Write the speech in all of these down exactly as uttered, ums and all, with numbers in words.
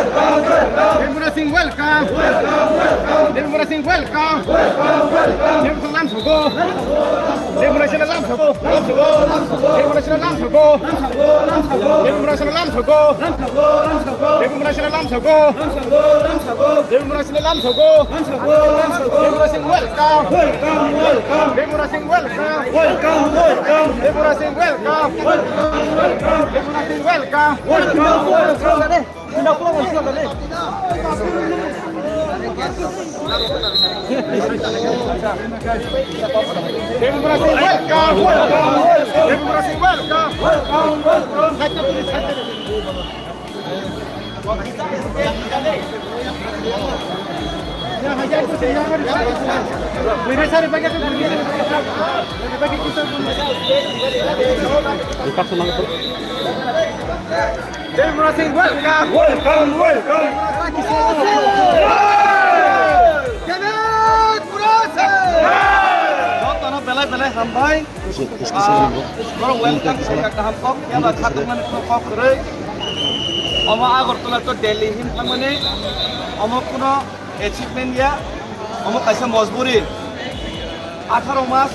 Tripura Singh welcome. Tripura Singh welcome. Tripura Singh lam sogo. Tripura Singh lam sogo. Tripura Singh lam sogo. Tripura Singh lam sogo. Tripura Singh lam sogo. Tripura Singh lam sogo. Tripura Singh lam sogo. Tripura Singh welcome. Welcome, welcome. Tripura Singh welcome. Welcome, welcome. Tripura Singh welcome. Welcome, welcome. Tripura Singh welcome. Welcome, welcome. Tripura Singh welcome. Welcome, welcome. Tripura Singh welcome. Welcome, welcome. Tripura Singh welcome. Welcome, welcome. Jotono belai belai hambai. Ah, borok welcome khaika kaham kok, yaba khatungmani kok kwrwi. Omo Agartala to Delhi hin thangmani, omo kuno achievement ya, omo kaisa mojburi. Atharo mas,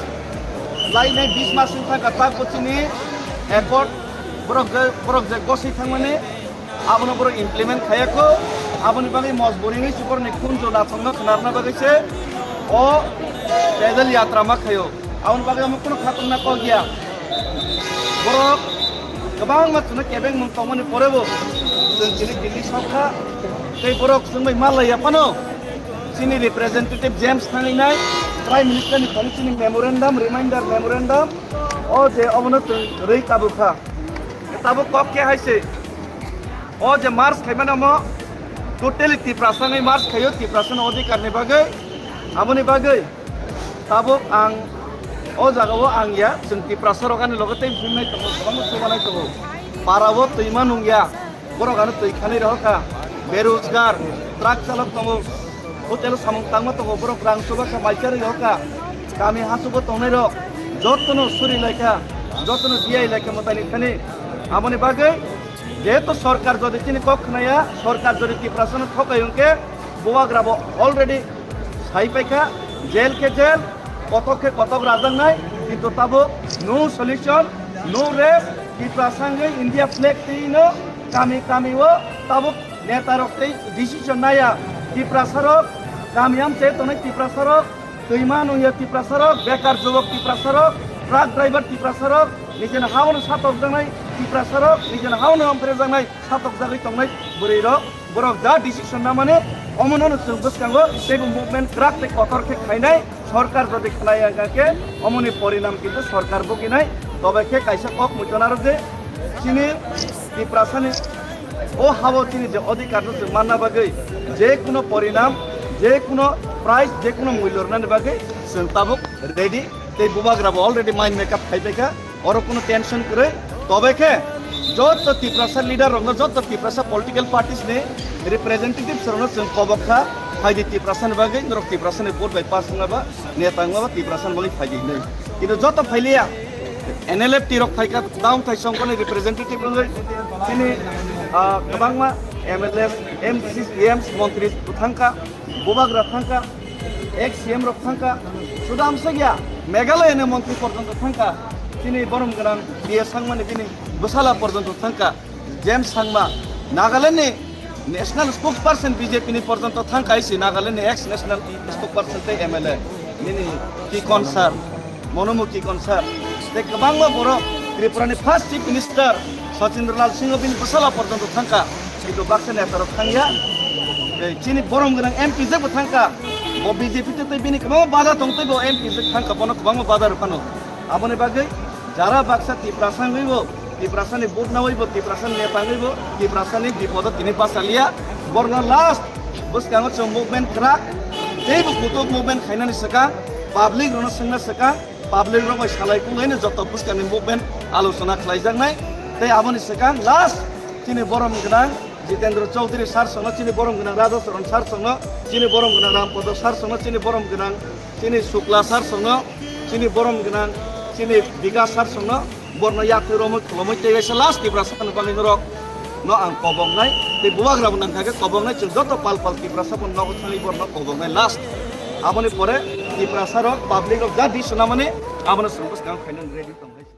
lainai bis mas wng thangkha tak bo chini accord, borok je, borok je goswi thangmani, abono borok implement khaiya kho, aboni bagwi mojburi wngwi se borokni khunju nathokno khnarna bagwi se o pedal yatra ma khaio. Aboni bagwi omo kuno khatungna kok ya. Borok kwbangma chwngno kebengmung tongmani porebo chwng chini Delhi sokha tei borok chwngbai malaiya phano chini representative James thanginai Prime Minister ni thani chini memorandum, reminder memorandum o je obono chwng rwi kabukha. Tabuk kok khe hai se. O je march khaimani omo totally Tiprasa wngwi march khaio, Tiprasa ni odhikar ni bagwi. Aboni bagwi tabuk ang o jaga o ang ya, chwng Tiprasa rok ani loge tei himnai tongo, kwbangma chubanai tongo. Para o twima nung ya, borok ano twi khanwi rohor kha. Berojgar, truck chalok tongo. Hotel o samung tangma tongo, borok rang chuba kha, mai charwi rok kha. Kami hachugo tongnai rok jotono suri lai kha, jotono biyai lai kha mwtai ni thani. Aboni bagwi jehetu sorkar jodi chini kok khnaya, sorkar jodi Tiprasa no thokai hwnkhe, bubagra bo already sai pai kha, jail khe jail, kotok khe kotok rajaknai, kintu tabuk no solution, no rest, Tiprasa wngwi India flag twi no kami kami o tabuk neta rok tei decision naya. Tiprasa rok kami amchai tongnai, Tiprasa rok twima nungya, Tiprasa rok bekar jubok, Tiprasa rok truck driver, Tiprasa rok nijeni haono satokjaknai, Tiprasa rok nijeni haono hamkrejaknai satokjagwi tongnai bwrwi rok. Borok ja decision namani omono chwng bwskango teibo movement kwrak tei kotor khe khainai. Sorkar jodi khlai ya khe omoni porinam kintu sorkar bukinai. Tobe khe kaisa kok muitonaro je chini Tiprasani o habo chini je odhikar no chwng manna bagwi je kuno porinam, je kuno price, je kuno mulyo rwnani bagwi chwng tabuk ready. Tei bubagra bo already mind makeup khai paikha. Oro kuno tension kwrwi. Tobe khe joto Tiprasa leader rokno, joto Tiprasa political parties ni representatives rokno chwng kobok kha, phaidi Tiprasa ni bagwi, norok Tiprasa ni vote bai pass wngna ba, neta wngna ba Tiprasa ni bagwi phaidi hinwi. Kintu joto phailiya, N L F T rok phaikha, down thai songkoni representative wngwi, chini, ah, kwbangma M L A, M C, M Ps, montri thangkha, bubagra thangkha, ex C M rok thangkha, suda amsakya Meghalaya ni montri porjonto thangkha, chini borom gwnang B A Sangma ni bini bwsala porjonto thangkha, James Sangma, Nagaland ni national spokesperson B J P ni porjonto thangkha, isi Nagaland ni ex national spokesperson tei M L A nini Kikon sir. Monomukhi Konsar. Tei kwbangma borok Tripura ni first chief minister Sachindralal Singh bini bwsala porjonto thangkha. Kintu baksa neta rok thangya. Tei chini borom gwnang M P jebo thangkha. Bo B J P tei bini kwbangma bada tong tei bo M P je thangkha, bono kwbangma bada rw phano. Aboni bagwi jara baksa Tiprasa wngwi bo, Tiprasa ni vote nawi bo, Tiprasa ni neta wngwi bo, Tiprasa ni bipodo tini bachaliya. Borno last bwskango chwng movement khwrak. Tei bo kutuk movement khainani swkang, public rokno swngna swkang. Public rok bai salai kunglaino joto bwskangni movement alochona khlaijaknai. Tei aboni swkang last chini borom gwnang Jitendra Chaudhary sir songno, chini borom gwnang Radha Charan sir songno, chini borom gwnang Ram Podo sir songno, chini borom gwnang chini Shukla sir songno, chini borom gwnang chini Bikas sir songno, borno yaktwi romwi khulumwi tei kaisa last Tiprasa ni bagwi norok no ang kobongnai, tei bubagra bo nangkha khe kobongnai, chwng joto pal pal Tiprasa bo nogo thangwi borno kobongnai last. Aboni pore Tiprasa rok public rok ja di swnamani abono chwng bwskang khainani ready tong hai.